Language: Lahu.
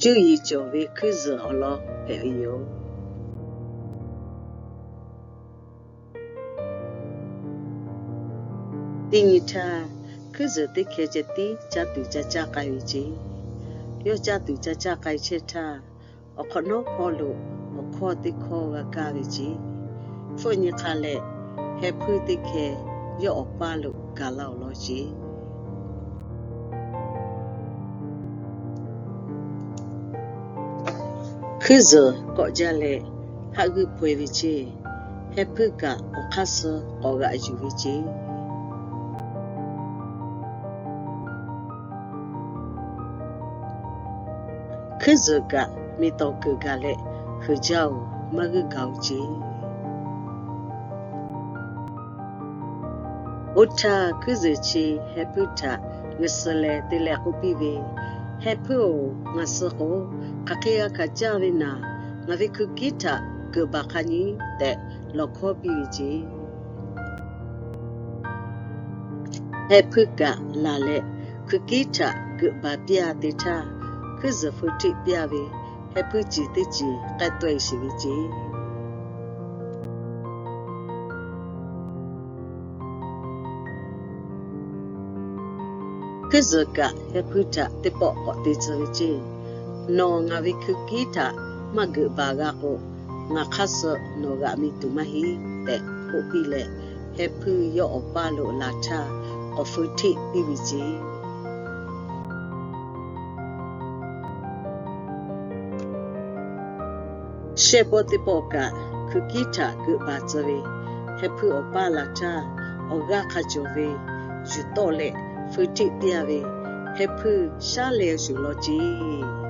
Cuˇ yiˍ cawˬ ve hkuiˉ zuhˬ awˬ lawn hpehꞈ ve yoˬ. Teˇ nyi htaˇ, hkuiˉ zuhˬ teˇ hkeh ceh tiˉ caˇ tuˬ ca caˇ k'ai ve ceˇ. Yawˇ caˇ tuˬ ca caˇ k'ai chehˇ htaˇ, awˬ hk'awꞈ nawˉ hpawˇ lo awˬ hkawˇ teˇ hkawˇ g'a kaˇ ve ceˇ. Hpfuhˆ nyi hk'a leh, heh hpuiˇ teˇ hkeh yawˇ awˬ paˇ lo gaˬ la-oˬ law ceˇ. Hkuiˉ zuhˬ kawꞈ jaˇ leh, haˆ g'euˆ hpaw-e ve ceˇ. Heh hpuiˇ kaꞈ awˬ hk'aˇ suh k'awꞈ g'aꞈ yuˬ ve ceˇ. Hkuiˉ zuhˬ kaꞈ miˬ tawˍ keunˍ gaˬ leh, heuˬ jaˇ-oˬ, maˇ g'euˆ gaˬ-oˬ ceˇ. Oˇ htaˇ, hkuiˉ zuhˬ chi heh hpuiˇ htaꞈ g'uiˬ suh leh te leh k'oˆ piˇ ve, Heh hpuiˇ-oˬ, ngaˬ suh k'o, hk'aˬ hk'e g'a hkanˍ caˇ ve naˍ, ngaˬ ve hkui kiˉ htaꞈ geuꞈ baˬ hk'a nyi tehꞈ lawˬ hkawˉ piˇ ve ceˇ. Heh hpuiˇ kaꞈ laˬ leh, hkui kiˉ htaꞈ geuꞈ baˬ piˇ-a te htaˇ, hkuiˉ zuhˬ hpu htiˆ piˇ-a ve, heh hpuiˇ ciˬ teˇ ciˬ k'ehˉ tawˆ-e sheˍ ve ceˇ. Hkuiˉ zuhˬ kaꞈ heh hpuiˇ htaꞈ teˇ pawˆ k'awꞈ te tcuh ve ceˇ. Nawˬ ngaˬ ve hkui kiˉ htaꞈ maˇ geuꞈ baˬ g'a k'o, ngaˬ hk'aˇ suh nawˬ g'aꞈ mi tuˬ maˇ heˆ tehꞈ k'oˆ piˇ leh, heh hpuiˇ yawˇ awˬ paˇ lo laˬ htaˇ, k'awꞈ hpu htiˆ piˇ ve ceˇ. Shehˆ pawˆ teˇ pawˆ kaꞈ, hkui kiˉ htaꞈ geuꞈ baˬ tcuh ve, heh hpuiˇ awˬ paˇ laˬ htaˇ, awˬ g'aˇ hk'a cawˬ ve yuˬ tawˆ leh hpu htiˆ piˇ-a ve, heh hpuiˇ shaˉ leh shuˍ law ceˇ.